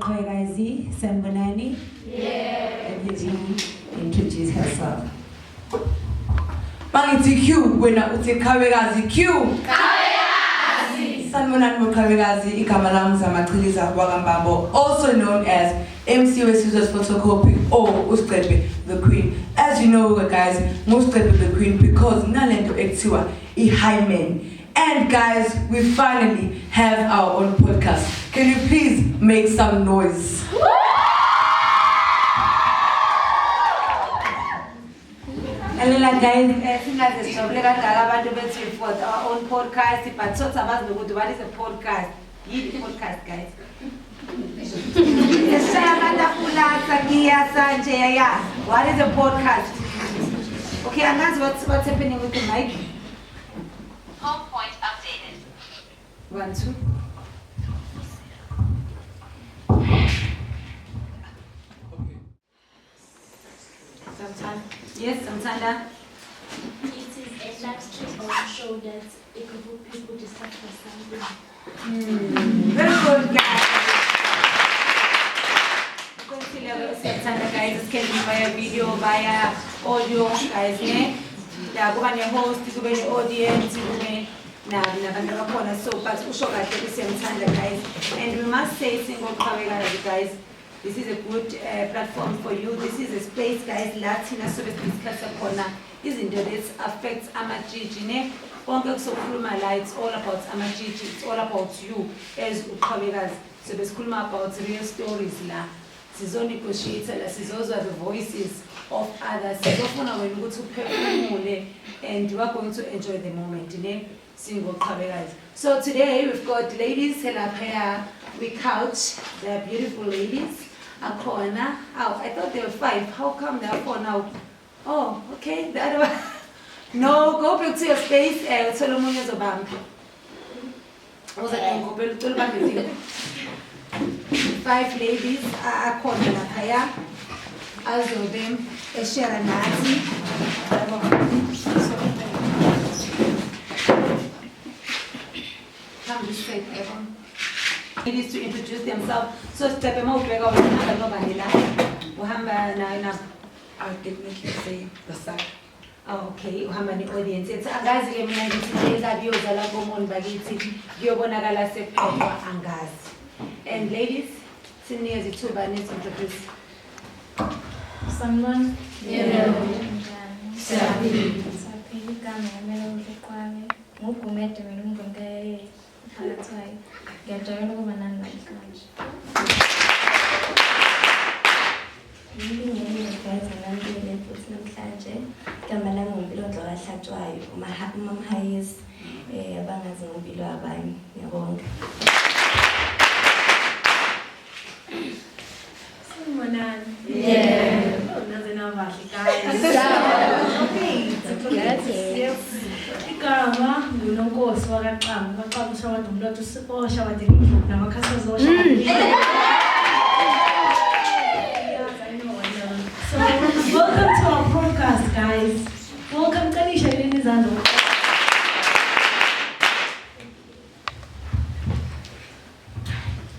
Singoqhawekazi, sanibonani. Yeah. Let me introduce herself. Mangithi Q wena uthi qhawekazi Q. Qhawekazi. Sanibonani boqhawekazi, igama lami Zamachiliza wakaMbambo, also known as MC Wesizwe Photocopy or uSiqephe the Queen. As you know guys, nguSiqephe the Queen because nalento ekuthiwa i-hymen. And guys, we finally have our own podcast. Can you please make some noise? Lalela guys, singaze sijabule kangaka abantu bethi we've got our own podcast, but sothi abazi nokuthi what is a podcast? Yini i-podcast guys? Sishaya amatafula sakiya sanje ya. What is a podcast? Okay, angazi what's happening with the mic. Home point updated. 1 2. Okay. Yes, Samthanda. It is a live stream or show that a group of people discuss for something. Very good, guys. Siyakuthanda guys, sikhenzini via video, via audio, guys, ne? La kuba ne-host, kube ne-audience, kube nabantu abakhona. So, but usho kahle ukuthi siyamthanda guys. And we must say singoqhawekazi guys, this is a good platform for you. This is a space guys la thina sobe sidiscussa khona izinto that affects amatshitshi, ne? Konke kusokhuluma la, it's all about amatshitshi, it's all about you as uqhawekazi. So besikhuluma about real stories la. Sizo-negotiate la, sizozwa the voices of others. Sizofuna wena ukuthi uphefumule and you are going to enjoy the moment, ne? Singoqhawekazi. So today we've got ladies laphaya we couch. They are beautiful ladies. Akhona. Oh, I thought there were 5. How come there are 4 now? Oh, okay. The other one. No, go back to your space. Uthole omunye ozobamba. Uze ngikhophele ucela ubambe izinto. 5 ladies akhona laphaya azobe eshare nathi. Come this side, Evan. Ladies to introduce themselves. So Siqephe mawubheka wena uhamba nobani la? Uhamba na I would definitely say the side. Oh, okay, uhamba ne-audience. Ethi angazi-ke mina ngithi nje inkabi yozala komoni bakithi kuyobonakala sekuqoqwa angazi. And ladies, sinikeze ithuba nizi-introduce. Sanibona. Yebo. Njani? Siyaphila. Siyaphila. Igama lami uLeqwabe. Ngugumede mina umngane phakathwayo. Ngiyajabula ukuba nani namhlanje. Ngibingelele guys ngamukele futhi namhlanje. Igama lami nguMpilo Ndloka-Hlatshwayo, uMamhayisi, abangazi ngoMpilo abanye. Ngiyabonga. Sanibonani. Yebo. Naze nabahle guys. Igama nguNonkosi wakaXamu, kaXamu uShawadi umlotha oShawadi indlovu namakhasi oShawadi. So welcome to our podcast guys. Welcome, cela ishayeleni izandla.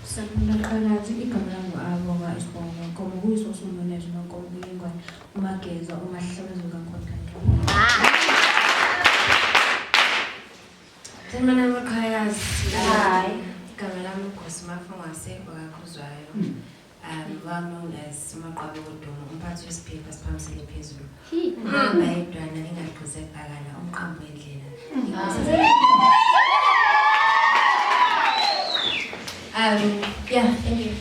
Sanibona Qhakazi, igama lami ngu-Abonga isibongo Nkomo, kuyisosunonezo Nkomo kuyingwane uMageza uMahlabezulu kaNkosi. Sanibona Maqhakazi. Hi. Igama lami uNkosi Mafungwase wakaKhuzwayo. Well known as uMaqwabe wodumo, umphathi wesiphepha siphamisele phezulu. Uhamba yedwana engagqize bhakana, umqambi wendlela. Yeah, thank you.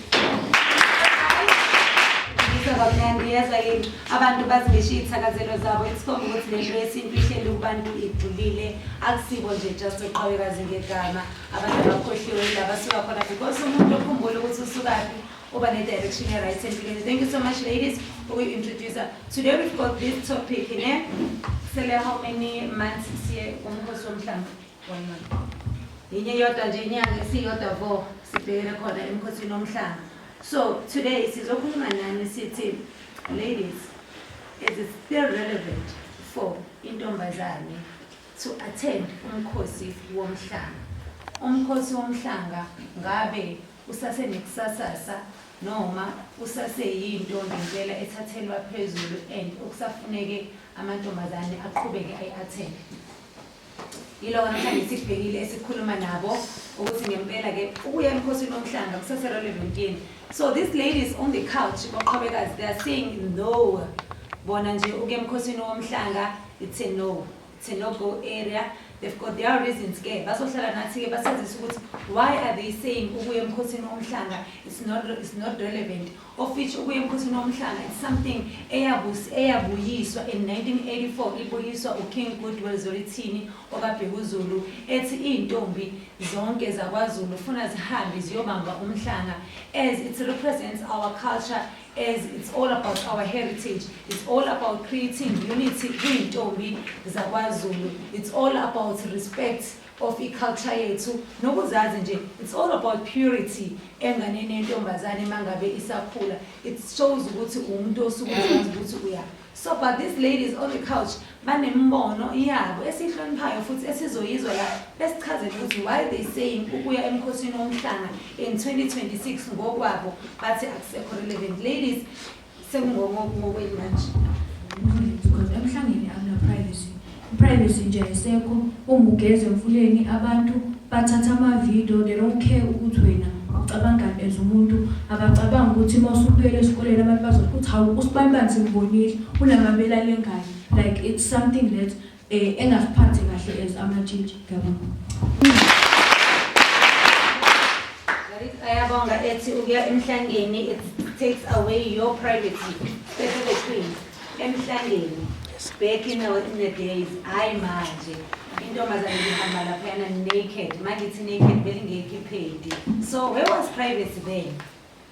Kamnandi yezwa yini abantu bazingisho iy'thakazelo zabo isikhomba ukuthi lento yesintu ihleli kubantu igxilile akusibo nje just uqhawekazi ngegama abantu abakhohliwe yila basuka khona because umuntu okhumbula ukuthi usukaphi uba ne-direction e-right empilweni. Thank you so much ladies ukuyi-introduce. Today we've got this topic ne sele how many months siye umkhosi womhlanga? 1 month. Yinye yodwa nje inyanga esiyodwa vo sibhekele khona emkhosini womhlanga. So today sizokhuluma nani sithi ladies, is it still relevant for intombazane to attend umkhosi womhlanga? Umkhosi womhlanga ngabe usasenekusasasa Noma usaseyinto ngempela ethathelwa phezulu and okusafuneke amantombazane aqhubeke ayi-attend. Yiloko namhlanje sikubhekile esikhuluma nabo ukuthi ngempela-ke ukuya emkhosini womhlanga kusase-relevant yini. So these ladies on the couch, boqhobekazi, they are saying no. Bona nje ukuya emkhosini womhlanga, it's a no. It's a no-go area. They've got their reasons ke. Bazohlala nathi ke basazise ukuthi why are they saying ukuya emkhosini womhlanga it's not relevant. Of which ukuya emkhosini womhlanga, it's something eyabuyiswa in 1984, ibuyiswa uKing Goodwill Zwelithini okaBhekuzulu, ethi iy'ntombi zonke zakwaZulu funa zihambe ziyobamba umhlanga, as it represents our culture, as it's all about our heritage, it's all about creating unity kwiy'ntombi zakwaZulu, it's all about respect of i-culture yethu nokuzazi nje, it's all about purity enganeni yentombazane mangabe isakhula. It shows ukuthi umuntu osuke uzazi ukuthi uya. So but these ladies on the couch banembono yabo esihloniphayo futhi esizoyizwa la, besichazele ukuthi why they saying ukuya emkhosini womhlanga in 2026 ngokwabo bathi akusekho relevant. Ladies, sekungokwenu manje. Because emhlangeni akuna privacy. Privacy nje ayisekho. Uma ugeza emfuleni, abantu bathatha ama-video. They don't care ukuthi wena ucabangani as umuntu. Abacabanga ukuthi uma usubuyela esikoleni abantu bazothi ukuthi, "Hawu, usibanibani, simbonile unamabele alengayo." Like, it's something that engasiphathi kahle as amatshitshi. Ngiyabonga. Ayabonga ethi ukuya emhlangeni, it takes away your privacy. Especially queen emhlangeni back in the days, hayi manje intombazane zihamba laphayana naked. Mangithi naked, belingekho iphedi. So where was privacy then?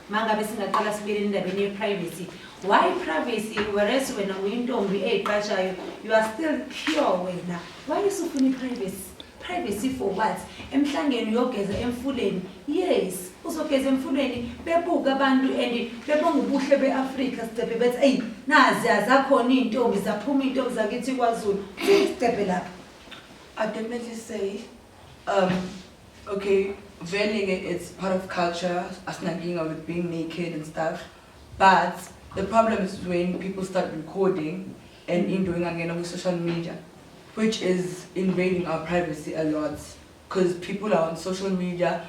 Mangabe singaqala sibuyele endabeni ye-privacy, why privacy, whereas wena uyintombi eyiqashayo, you are still pure wena? Why usufuna i-privacy? Privacy for what? Emhlangeni uyogeza emfuleni. Yes, uzogeza emfuleni bebuka abantu and bebonga ubuhle be-Afrika, sicephe, bethi, "Eyi, nazi azakhona iy'ntombi, zaphuma iy'ntombi zakithi kwaZulu." Sicephe lapho. I definitely say, okay, veiling, it's part of culture, asinankinga with being naked and stuff. But the problem is when people start recording and in doing again on social media, which is invading our privacy a lot. Because people are on social media,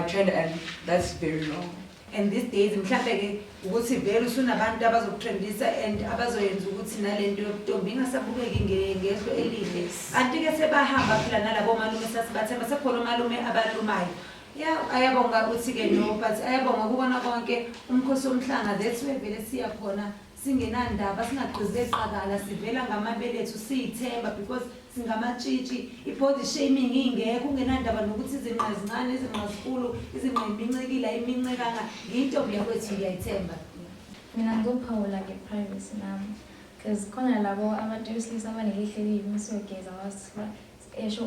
trend, and that's very wrong. And these days mhlambe-ke ukuthi vele usunabantu abazokutrendisa and abazoyenza ukuthi nale nto yobutombi ingasabukeki ngehlo elihle. Anti-ke sebahamba phela nalabo malume sasibathemba, sekhona omalume abalumayo ya. Ayabonga uthi-ke no, but ayabonga kubona konke umkhosi womhlanga, that's where vele siya khona singenandaba, singagqize qakala, sivela ngamabele ethu, siyithemba because singamatshitshi, i-body shaming ingekho, ungenandaba nokuthi izinqa zincane, izinqa zinkulu, izinqa imincekile, ayimincekanga, ngiyintombi yakwethu, ngiyayithemba. Mina ngizophawula nge-privacy nami, because khona labo abantu besilisa abanelihle elibi, masiyogeza esho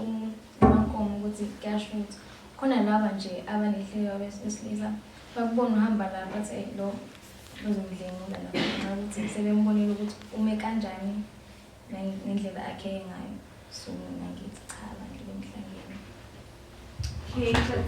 uMankomo ukuthi kuyashutha. Khona laba nje abanelihle besilisa, bakubona uhamba la, bathi, "Eyi, lo bazomdlengula lapha," ngenxa yokuthi sebembonile ukuthi ume kanjani nendlela akheke ngayo. So mina ngithi cha, bandla bemhlangeni. Okay, but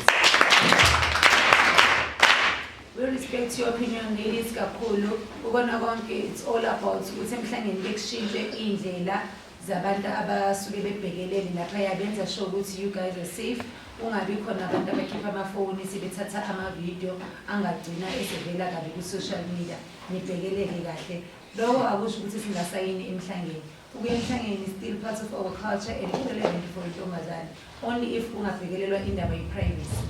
we respect your opinion, ladies, kakhulu. Ukona konke, it's all about ukuthi emhlangeni bekushintshe iy'ndlela zabantu abasuke bebhekelele laphaya, benza sure ukuthi you guys are safe, ungabi khona abantu abakhipha amafoni sebethatha amavidiyo angagcina esevela kabi ku-social media. Nibhekeleke kahle. Lokho akusho ukuthi singasayini emhlangeni. Ukuya emhlangeni is still part of our culture and relevant for intombazane, only if kungabhekelelwa indaba ye-privacy.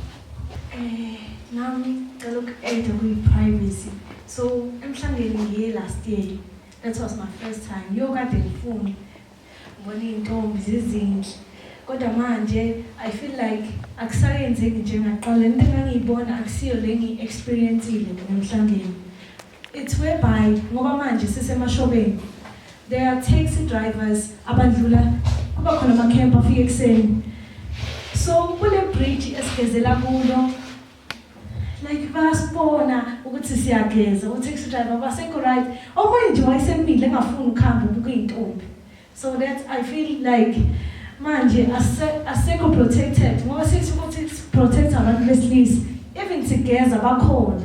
Nami ngicela uku-add kwi-privacy. So emhlangeni ngiye last year. That was my first time. Yo, kade ngifuna ngibona iy'ntombi zizinhle. Kodwa manje I feel like akusayenzeki njengaqala. Into engangiyibona akusiyo le ngiyi-experience-ile mina emhlangeni. It's whereby ngoba manje sisemashobeni. There are taxi drivers abadlula, kuba khona ama-camp afike ekuseni. So kule bridge esigezela kulo, like bayasibona ukuthi siyageza, u-taxi driver basekho right. Omunye nje wayesemile engafuni ukuhamba, ubuka iy'ntombi. So that I feel like manje asekho protected ngoba sithi ukuthi protect abantu besilisa, even sigeza bakhona.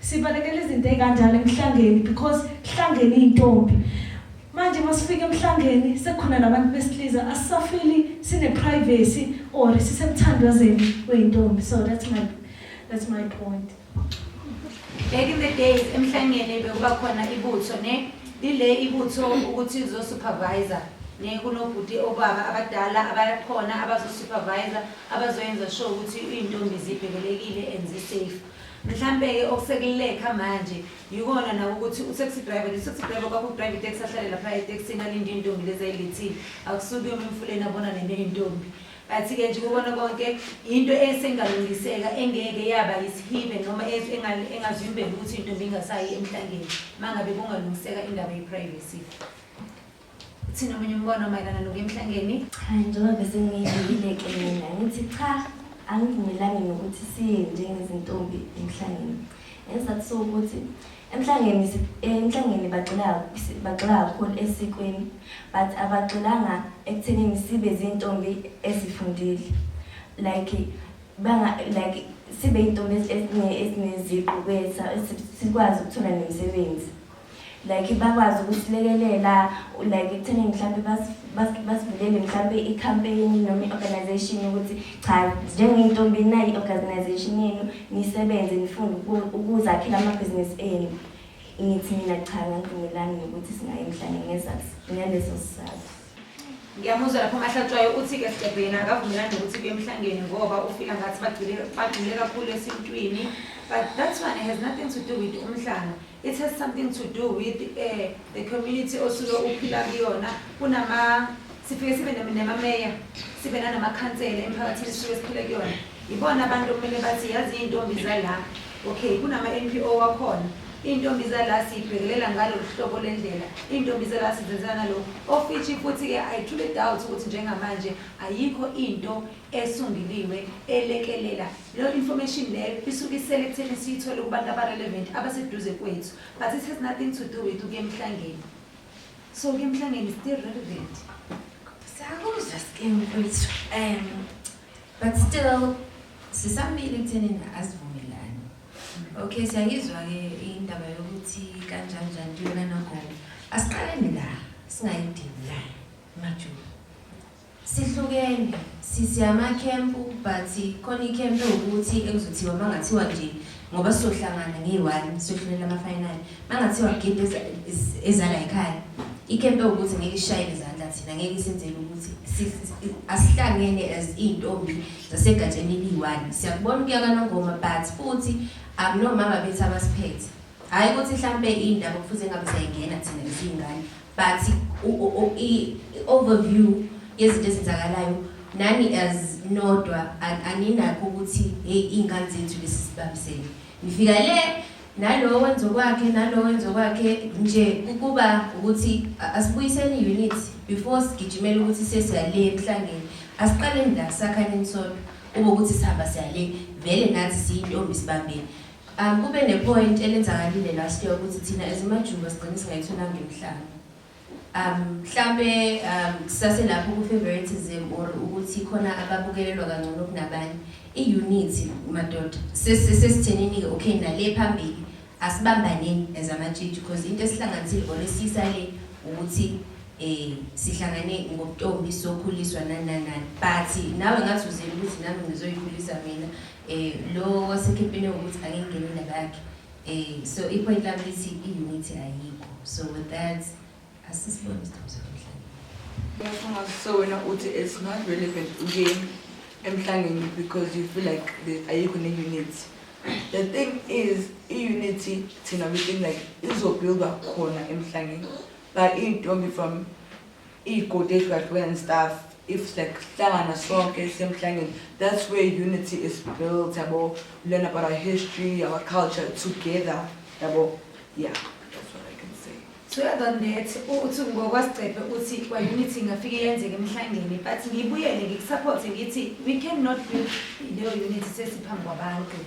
Sibalekela izinto ey'kanjalo emhlangeni because kuhlangene iy'ntombi. Manje masifika emhlangeni sekukhona nabantu besilisa, asisafili sine-privacy or sisemthandazweni wey'ntombi. So that's my point. Back in the days, emhlangeni bekuba khona ibutho, ne lile ibutho ukuthi izo-supervisa, ne kunobhuti, obaba abadala abakhona abazo-supervisa, abazoyenza sure ukuthi iy'ntombi zibhekelekile and zi-safe. Mhlampe-ke okusekulekha manje yikona nako ukuthi u-taxi driver, u-taxi driver kwakho udrive iteksi, ahlale lapha etekisini, alinde iy'ntombi lezi ayilethile, akusuki yoma emfuleni abonane ney'ntombi. But-ke nje kubona konke into esengalungiseka, engeke yaba isihibe noma engavimbela ukuthi intombi ingasayi emhlangeni uma ngabe kungalungiseka indaba ye-privacy. Thina omunye umbono mayelana nokuya emhlangeni? Cha, njengoba bese ngiyibekile-ke mina, ngithi cha, angivumelani nokuthi siye njengezintombi emhlangeni. Ngesizathu sokuthi emhlangeni bagxila kakhulu esikweni, but abagxilanga ekuthenini sibe zintombi ezifundile, like banga like sibe intombi ezineziqu kwetha, sikwazi ukuthola nemisebenzi, like bakwazi ukusilekelela, like ekuthenini mhlampe basivulele mhlampe i-campaign noma i-organization ukuthi cha, njengentombi nayi i-organization yenu, nisebenze, nifunde ukuzakhela amabhizinisi enu. Ngithi mina cha, ngivumelani nokuthi singayi emhlangeni ngaleso sizathu. Ngiyamuzwa lapho uMahlatshwayo uthi-ke Sicebhe yena akavumelani nokuthi kuye emhlangeni ngoba ufila ngathi bagxile kakhulu esintwini, but that one has nothing to do with umhlanga. It has something to do with the community osuke uphila kuyona. Kunama sifike sibe namameya, sibe nanamakhansela emphakathini esisuke siphile kuyona. Ibona abantu okumele bathi, yazi, iy'ntombi zala, okay, kunama-NPO wakhona, iy'ntombi zala siyibhekelela ngalolu hlobo lendlela, iy'ntombi zala sizenzela nalokhu ofishi. Futhi-ke I truly doubt ukuthi njengamanje ayikho into esungiliwe elekelela leyo information. Leyo isuke isele ekutheni siyithole kubantu aba-relevant abaseduze kwethu, but it has nothing to do with ukuya emhlangeni. So ukuya emhlangeni is still relevant. Siyakuzwa sike mfethu. But still sisamile ekuthenini asivumelani. Okay, siyayizwa-ke indaba yokuthi kanjani njani kuyo kanangoma. Asiqaleni la, singayidini la, Majuba. Sihlukene, sisiyamakhempu, but khona ikhempu ewukuthi ekuzothiwa mangathiwa nje ngoba sizohlangana ngeyi-1 siyohlulela ama-final. Mangathiwa gide ezala ekhaya. Ikhempu ewukuthi ngeke ishayele izandla thina, ngeke isenzele ukuthi asihlangene as iy'ntombi zasegatsheni eliyi-one. Siyakubona ukuya kanongoma, but futhi akunomama bethu abasiphethe. Hhayi ukuthi hlampe iy'ndaba kufuze ngabe siyayingena thina esiyingane, but i-overview yezinto ezenzakalayo nani as nodwa aninakho ukuthi hey, iy'ngane zethu lesi sibambisene. Nifika le nalo wenza okwakhe, nalo wenza okwakhe nje, kuba ukuthi asibuyiseni i-unity before sigijimele ukuthi sesiyale emhlangeni. Asiqaleni la, sakhaneni sodwa, kube ukuthi sihamba siyale vele nathi siyintombi sibambene. Kube ne-point elenzakalile last year ukuthi thina as iMajuba sigcine singayitholanga imihlanga. Mhlambe kusaselapho ku-favoritism or ukuthi khona ababukelelwa kangcono kunabanye. I-unity madoda, sesithenini-ke, okay, nale phambili asibambaneni as amatshitshi, because into esihlanganisile or esiyisa le ukuthi sihlangane ngobuntombi, sokhuliswa nani nani nani, but nawe ngathi uzile ukuthi nami ngizoyikhulisa mina, lo wasekhempini ukuthi angingeni indaba yakhe. So i-point lami lithi i-unity ayikho. So with that, asisibone isidingo sokuhlangana. So wena uthi it's not relevant ukuye emhlangeni because you feel like ayikho ne-unity. The thing is, i-unity thina we think like izobuildwa khona emhlangeni, but iy'ntombi from iy'godi ey'hlukahlukene and stuff, if like sihlangana sonke semhlangeni, that's where unity is built, yabo, learn about our history, our culture together, yabo. Yeah, that's what I can say. To add on that, uthi ngokwasigcebhe uthi kwa-unity ingafike yenzeke emhlangeni, but ngibuyele ngikusupport, ngithi we cannot build leyo unity sesiphambi kwabantu.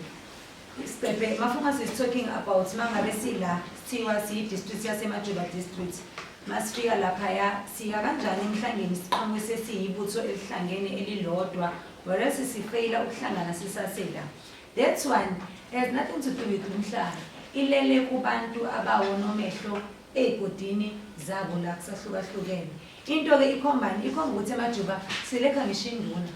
Sigcebhe Mafungasi is talking about mangabe sila sithiwa siyi-district yaseMajuba District, masifika laphaya siya kanjani emhlangeni siqhamuke sesiyibutho elihlangene elilodwa, whereas sifeyila ukuhlangana sisasela? That one has nothing to do with umhlanga. Ilele kubantu abawonomehlo ey'godini zabo la kusahlukahlukene. Into-ke ikhombani? Ikhomba ukuthi emajuba silekha ngisho induna.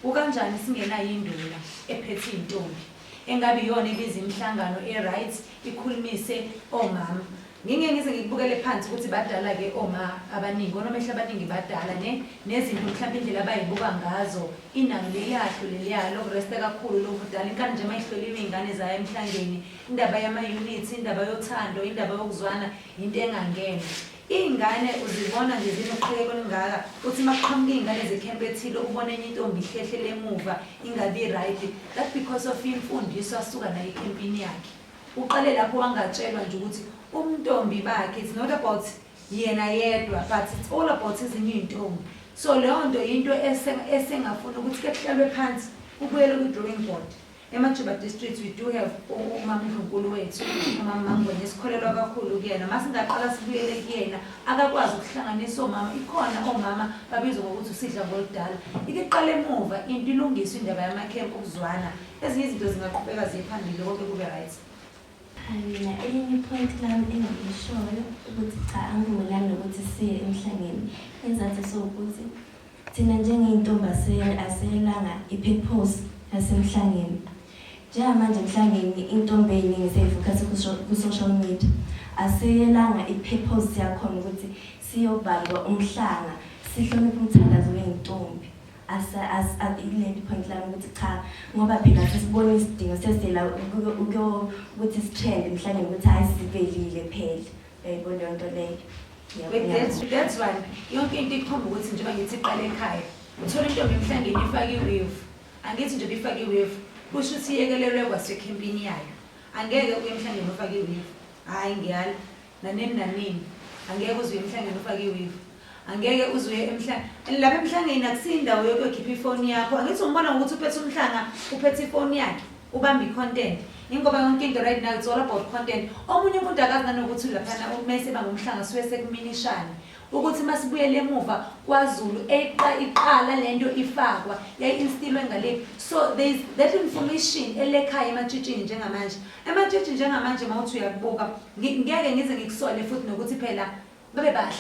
Kukanjani singenayo induna ephethe iy'ntombi? Engabe iyona ebiza imihlangano e-right ikhulumise omama. Ngingeke ngize ngikubukele phansi ukuthi badala-ke oma abaningi, onomehlo abaningi badala ne nezinto mhlawumbe indlela abayibuka ngazo inalo leliyahlo leliya lokuresta kakhulu lokudala inkani nje mayihloliwe iy'ngane zayo emhlangeni indaba yama-units indaba yothando indaba yokuzwana yinto engangene iy'ngane uzibona nje zinoqhekeko olungaka uthi uma kuqhamuka iy'ngane zekhempu ethile ubone enye intombi ihlehlele emuva ingabi right that because of imfundiso asuka nayo ekhempini yakhe Uqale lapho wangatshelwa nje ukuthi ubuntombi bakhe it's not about yena yedwa but it's all about ezinye iy'ntombi. So leyo nto yinto esengafuna ukuthi ke kuhlalwe phansi kubuyelwe kwi-drawing board. EMajuba District we do have umama uNdlunkulu wethu, umama Mangwenya, esikholelwa kakhulu kuyena. Masingaqala sibuyele kuyena akakwazi ukuhlanganisa omama, ikhona omama babizwa ngokuthi usidla ngoludala. Ike iqale emuva into ilungiswe indaba yamakhempu ukuzwana. Ezinye izinto zingaqhubeka ziye phambili konke kube right. Mina elinye i-point lami engilishoyo ukuthi cha angivumelani nokuthi siye emhlangeni. Isizathu siwukuthi thina njengey'ntombi asiyelanga i-purpose yasemhlangeni. Njengamanje emhlangeni intombi ey'ningi seyi-focus ku-social media. Asiyelanga i-purpose yakhona ukuthi siyobamba umhlanga, sihloniphe umthandazo wey'ntombi. Ileli point lami ukuthi cha ngoba phela sesibona isidingo sesiyela ukuthi si-trend emhlangeni ukuthi hhayi sivelile phela. Uyayibona leyo nto leyo. But that's one. Yonke into ikhomba ukuthi njengoba ngithi iqale ekhaya. Uthola intombi emhlangeni ifake i-weave. Angithi nje ifake i-weave. Kusho ukuthi iyekelelwe kwasekhempini yayo. Angeke uye emhlangeni ufake i-weave. Hhayi ngiyala. Nanini nanini. Angeke uze uye emhlangeni ufake i-weave. Angeke uze uye emhlangeni. Lapha emhlangeni akusiyo indawo yokuyokhipha ifoni yakho. Angithi umbona ngokuthi uphethe umhlanga, uphethe ifoni yakhe, ubamba i-content. Ingoba yonke into right now it's all about content. Omunye umuntu akazi nanokuthi laphana mese eba ngumhlanga suke sekuminishani. Ukuthi masibuyele emuva kwaZulu eqa iqala lento ifakwa yayi-instilwe ngale. So there is that information elekhaya ematshitshini njengamanje. Ematshitshi njengamanje mawuthi uyakubuka ngeke ngize ngikusole futhi nokuthi phela babe bahle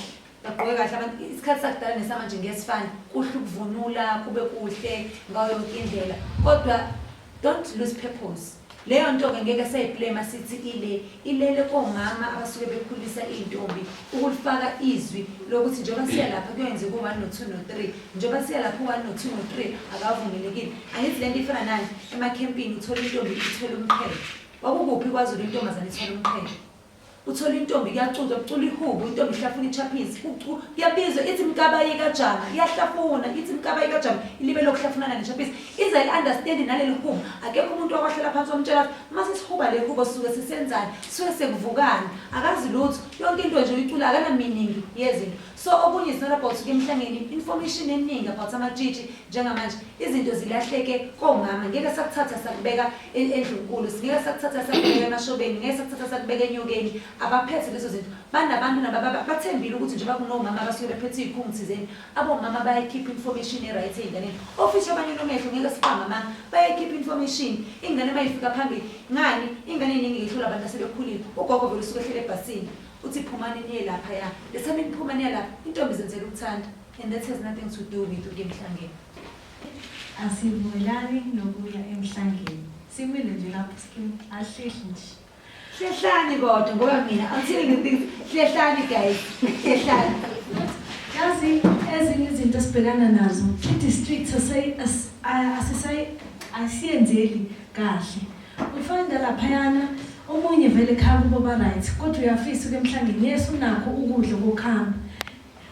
bagqoke kahle abantu isikhathi sakudala nesamanje ngeke sifane kuhle ukuvunula kube kuhle ngayo yonke indlela kodwa don't lose purpose leyo nto-ke ngeke sayiblame sithi ile ilele komama abasuke bekhulisa iy'ntombi ukulifaka izwi lokuthi njengoba siya lapha kuyenzeka u-one no-two no-three njengoba siya lapha u-one no-two no-three akavumelekile angithi le nto ifana nani emakhempini uthola intombi ithwele umqhele kwakukuphi kwaZulu intombazane ithwele umqhele Uthola intombi kuyaculwa kuculwa ihubo intombi ihlafuna ichaphisi kuyabizwa ithi mkabayi kajama iyahlafuna ithi mkabayi kajama ilibele ukuhlafunana nechaphisi ize i-understand naleli hubo akekho umuntu wakwahlela phansi wamtshela ukuthi uma sesihuba le hubo sisuke sisenzani suke sekuvukani akazi lutho yonke into nje uyicula akana-meaning yezinto so okunye is not about ke emhlangeni information eningi about amatshitshi njengamanje izinto zilahleke komama ngeke sakuthatha sakubeka endlunkulu singeke sakuthatha sakubeka emashobeni ngeke sakuthatha sakubeka enyokeni abaphethe lezo zinto banabantu nababa bathembile ukuthi njengoba kunomama abasuke bephethe iy'khungu thizeni abomama bayayikhipha information e-right ey'nganeni ofisha abanye nomehlo ngeke sibambe amanga bayayikhipha information ingane uma ifika phambili ngani ingane eningi ihlula abantu asebekhulile ugogo vele usuke ehlele ebhasini uthi phumani niye laphaya lethami niphuma niye lapha intombi zenzela ukuthanda and that has nothing to do with ukuya emhlangeni. Asivumelani nokuya emhlangeni. Simile nje lapho skim ahlehli nje. Hlehlani kodwa ngoba mina I'm telling you things. Hlehlani guys. Hlehlani. Yazi ezinye izinto esibhekana nazo i-district asisayenzeli kahle. Ufind laphayana omunye vele ekhaya kubo ba-right kodwa uyafisa ukuya emhlangeni yes unakho ukudla kokuhamba.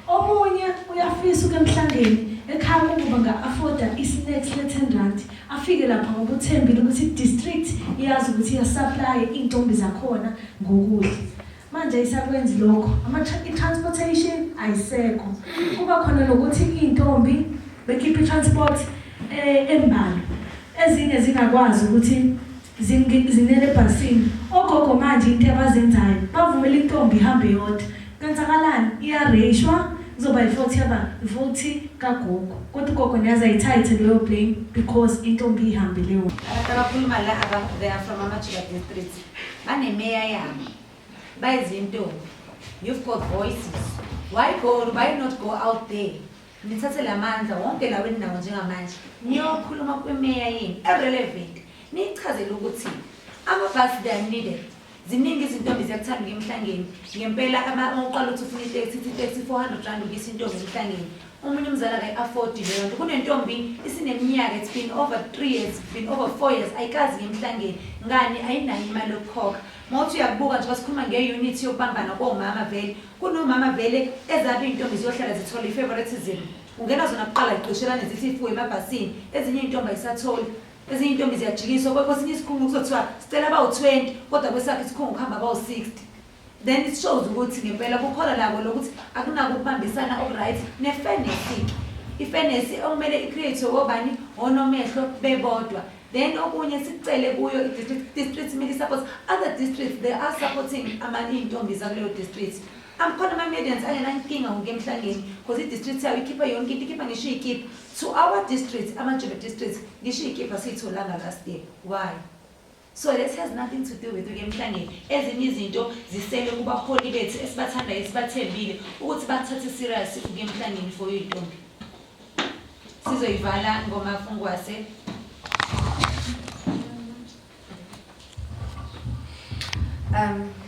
Omunye uyafisa ukuya emhlangeni ekhaya kubo banga-afforda i-snacks le-ten rand afike lapha ngoba uthembile ukuthi i-district iyazi ukuthi iya-supply iy'ntombi zakhona ngokudla. Manje ayisakwenzi lokho, i-transportation ayisekho. Kuba khona nokuthi iy'ntombi bekhiphe i-transport embalwa, ezinye zingakwazi ukuthi zinele ebhasini. Ogogo manje into abazenzayo bavumela intombi ihambe yodwa. Kwenzakalani? Iyareyishwa, kuzoba i-fault yaba i-fault kagogo. Kodwa ugogo niyazi ayithathe leyo blame because intombi ihambile yona. Abantu abakhuluma la they are from Amajuba district. Banemeya yabo. Bayizintombi. You've got voices. Why not go out there? Nithathe lamandla wonke lawo eninawo njengamanje. Niyokhuluma kwimeya yenu irrelevant. Niyichazele ukuthi amabhasi, they are needed. Ziningi izintombi ziyakuthanda ukuya emhlangeni. Ngempela uma uqala uthi ufuna iteksi, ithi iteksi R400 ukuyisa intombi emhlangeni. Omunye umzali akayi-afford leyo nto. Kunentombi isineminyaka, it's been over 3 years, it's been over 4 years, ayikazi emhlangeni. Ngani? Ayinayo imali yokukhokha. Uma uthi uyakubuka nje, sikhuluma nge-unity yokubambana komama, vele kunomama vele ezabe iy'ntombi ziyohlala zithola i-favoritism. Ungena zona kuqala, ziqishelane, zithi ifuwe emabhasini, ezinye iy'ntombi ayisatholi. Ezinye iy'ntombi ziyajikiswa. Kwesinye isikhungo kuzothiwa sicela abawu-20, kodwa kwesakho isikhungo kuhamba abawu-60. Then it shows ukuthi ngempela kukhona lako lokuthi akunako ukubambisana oku-right ne-fairness-ke, i-fairness okumele i-create obani onomehlo bebodwa. Then okunye sikucele kuyo i-district, district kumele support other districts. They are supporting iy'ntombi zakuleyo district. Amkhona ama-medians angenankinga ngokuya emhlangeni because i-district yayo ikhipha yonke into, ikhipha ngisho iy'kipha. To our district, Amajuba district, ngisho iy'kipha siyitholanga last year. Why? So this has nothing to do with ukuya emhlangeni. Ezinye izinto zisele kubaholi bethu esibathandayo, esibathembile, ukuthi bathathe serious ukuya emhlangeni for iy'ntombi. Sizoyivala ngoMafungwase.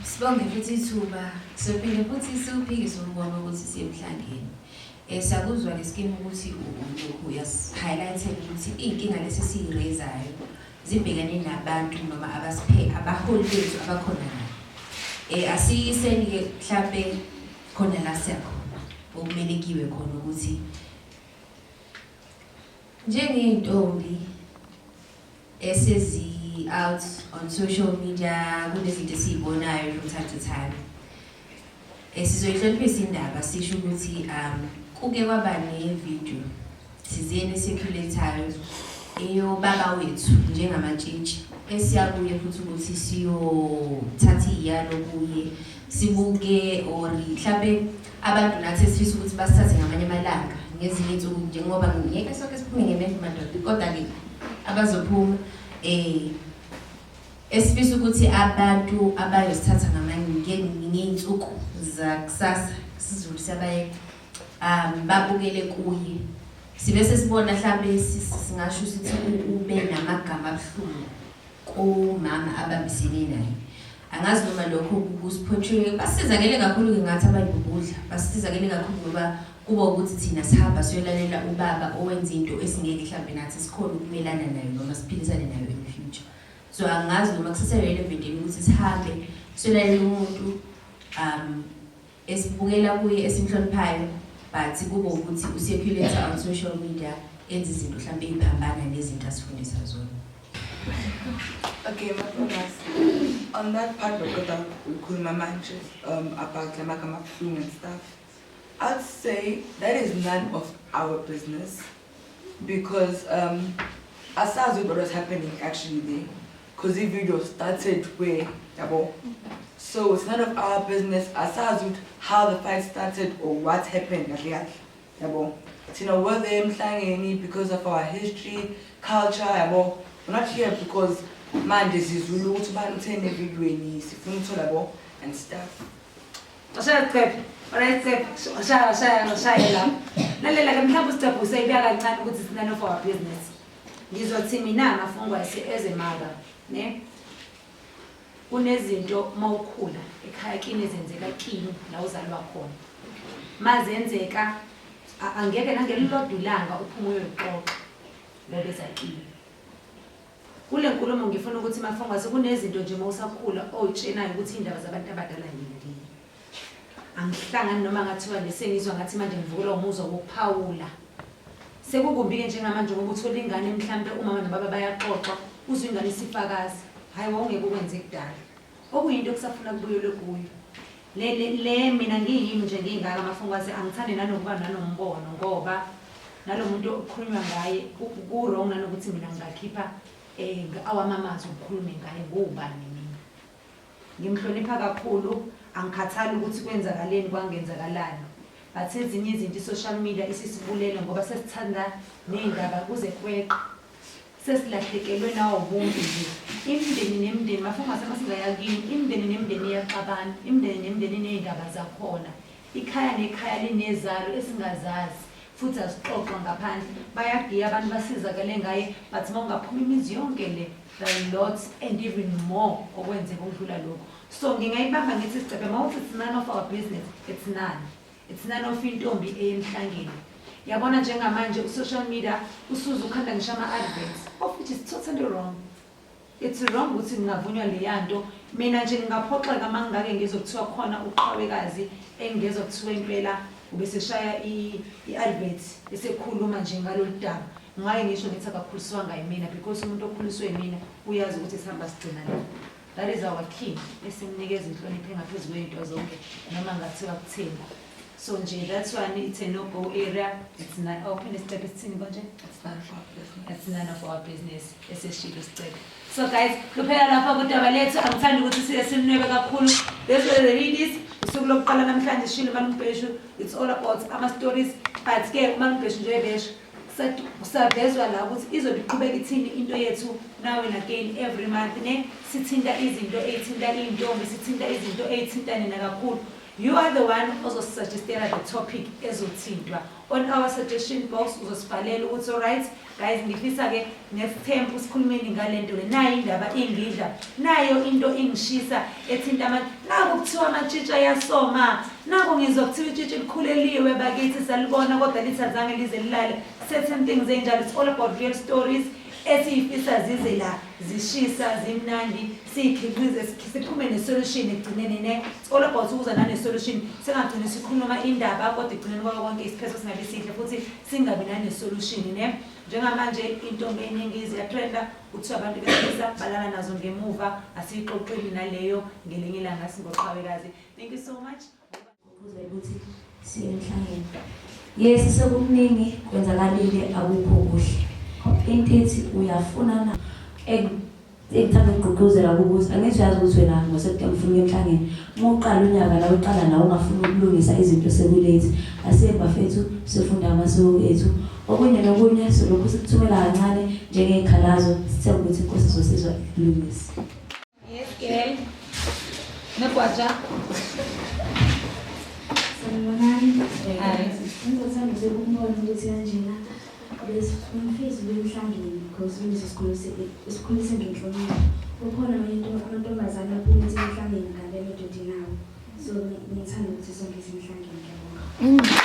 Sibonge futhi ithuba. Sizophinde futhi siwuphikise umbono ukuthi siye emhlangeni. Siyakuzwa le scheme ukuthi lokhu uyasi-highlight ukuthi iy'nkinga lesi esiyi-raise-ayo zibhekene nabantu noma abasiphe abaholi bethu abakhona la. Asiyiseni-ke mhlampe khona la siyakhona okumele kiwe khona ukuthi njengey'ntombi esezi out on social media, kunezinto esiyibonayo from time to time. Sizoyihloniphisa indaba, sisho ukuthi kuke kwaba ne-video thizeni e-circulate-ayo eyobaba wethu njengamatshitshi, esiyakuye futhi ukuthi siyothatha iy'yalo kuye, sibuke or mhlampe abantu nathi esifisa ukuthi basithathe ngamanye amalanga, ngezinye iy'nsuku, njengoba ngeke sonke siphume ngemehlo madoda, kodwa-ke abazophuma esifisa ukuthi abantu abayosithatha ngamanye ngey'nsuku zakusasa, isiZulu siyabayeka, babukele kuye, sibe sesibona mhlambe singasho ukuthi ube namagama abuhlungu kumama abambisene naye. Angazi noma lokho kusi-portray. Basizakele kakhulu-ke ngathi abayibubudla, basizakele kakhulu ngoba kuba ukuthi thina sihamba siyolalela ubaba owenza into esingeke mhlambe nathi sikhona ukumelana nayo noma siphilisane nayo in the future. So angazi noma kusese-relevant yini ukuthi sihambe siyolalela umuntu esibukela kuye, esimhloniphayo, but kube ukuthi u-circulate on social media enza izinto mhlawumbe ey'phambana nezinto asifundisa zona. Okay, Mafungwase. On that part lokuqeda ukukhuluma manje about lamagama abuhlungu and stuff, I'd say that is none of our business because asazi what was happening actually there, because the video started where, yabo. So it's none of our business. Asazi how the fight started or what happened kahle kahle, yabo. Thina we're there emhlangeni because of our history, culture, yabo. We're not here because manje sizulu ukuthi ubani utheni evidweni, sifuna ukuthola, yabo, and stuff. Washaya Sicephe, alright Sicephe, washaya, washaya, washaya la. Lalela-ke, mhlawumbe uSicephe useyibeka kancane ukuthi it's none of our business. Ngizothi mina Mafungwase, as a mother, ne? Kunezinto mawukhula ekhaya kini ezenzeka kini la uzalwa khona. Mazenzeka angeke nangelilodwa ilanga uphume uyoyixoxa ngoba ezakini. Kule nkulumo ngifuna ukuthi Mafungwase, kunezinto nje mawusakhula oyitshenayo ukuthi iy'ndaba zabantu abadala ngiyindiye. Angihlangani noma ngathiwa nje sengizwa ngathi manje ngivukelwa umuzwa wokuphawula. Sekukumbi-ke njengamanje ngoba uthola ingane mhlampe umama nobaba bayaxoxa, uzwe ingane isifakazi. Hhayi, wawungeke ukwenze kudala. Okuyinto okusafuna kubuyelwe kuyo. Le mina ngiyimi nje ngiyingaka Mafungwase, angithandi nanokuba nanombono ngoba nalo muntu okukhulunywa ngaye ku-wrong, nanokuthi mina ngingakhipha awami amazwi ngikhulume ngaye, ngubani mina. Ngimhlonipha kakhulu, angikhathali ukuthi kwenzakaleni, kwangenzakalani. But ezinye izinto i-social media isisibulele, ngoba sesithanda ney'ndaba kuze kweqa, sesilahlekelwe nawo ubuntu nje. Imindeni nemindeni, mafungase masingaya kini, imindeni nemindeni iyaxabana, imindeni nemindeni iney'ndaba zakhona, ikhaya nekhaya linezalo esingazazi futhi azixoxwa ngaphandle. Bayagiya abantu, basizakale ngaye, but uma ungaphuma imizi yonke le, there are lots and even more okwenzeka ukudlula lokhu. So ngingayibamba ngithi, Sicepe, uma uthi it's none of our business, it's none of intombi eyemhlangeni. Yabona, njengamanje u-social media usuze ukhanda ngisho ama-adverts, of which is totally wrong. It's wrong ukuthi ngingavunywa leya nto. Mina nje ngingaphoxeka uma ngingake ngizwe kuthiwa khona uqhawekazi engingezwa kuthiwa impela ubeseshaya i-advert esekhuluma nje ngalolu daba. Ngake ngisho ngithi akakhuliswanga yimina, because umuntu okhuliswe yimina uyazi ukuthi sihamba sigcina la. That is our king, esimnikeza inhlonipho engaphezu kwey'nto zonke, noma ngathiwa kutheni. So nje that's one, it's a no go area. It's not open. Isicepe sithini konje? It's none of our business. It's none of our business, eseshilo sicebe. So guys, luphela lapha kudaba lethu. Angithandi ukuthi siye sinwebe kakhulu. This was the ladies, usuku lokuqala namhlanje. Shilo Malumbheshu, it's all about ama-stories, but ke uMalumbheshu nje besho kusavezwa la ukuthi izobe iqhubeka ithini into yethu now and again, every month ne sithinta izinto ey'thinta iy'ntombi, sithinta izinto ey'thinta nina kakhulu. You are the one ozosisuggestela the topic ezothintwa on our suggestion box. Uzosibhalela ukuthi, alright guys, ngifisa-ke nesithembu sikhulumeni ngale nto le, nayo indaba ingidla, nayo into ingishisa ethinta abantu. Naku kuthiwa amatshitshi ayasoma, naku ngizwa kuthiwa itshitshi likhuleliwe bakithi, salibona kodwa lithi azange lize lilale. Certain things ey'njalo, it's all about real stories esiyifisa zize la, zishisa, zimnandi, siyikhiqize, siphume ne-solution ekugcineni ne. It's all about ukuza nane-solution, singagcini sikhuluma indaba kodwa ekugcineni kwako konke isiphetho singabi sihle futhi singabi nane-solution ne. Njengamanje intombi eningi ziyatrenda, kuthiwa abantu besilisa balala nazo ngemuva. Asiyixoxeli naleyo ngelinye ilanga singoqhawekazi. Thank you so much. Kuze ukuthi siye emhlangeni. Yes, sekukuningi kwenzakalile, akukho kuhle. Into ethi uyafuna na engithanda ukugqugquzela ukuthi angithi uyazi ukuthi wena ngoSeptember ufuna ukuya emhlangeni. Uma uqala unyaka la, uqala la ungafuni ukulungisa izinto seku-late. Asiye bafethu, sifunda amasiko ethu. Okunye nokunye solokhu sikuthumela kancane njengey'khalazo, sithembe ukuthi inkosi izosizwa ikulungise. Yes girl, negwaja. Sanibonani. Hi. Ngizothanda nje ukubona ukuthi kanjena besifisa ukuya emhlangeni because ukuze sikhulise ngenhlonipho. Kukhona amanye amantombazane aphuma emhlangeni kanti emadodeni abo. So ngithanda ukuthi sonke siye emhlangeni, ngiyabonga.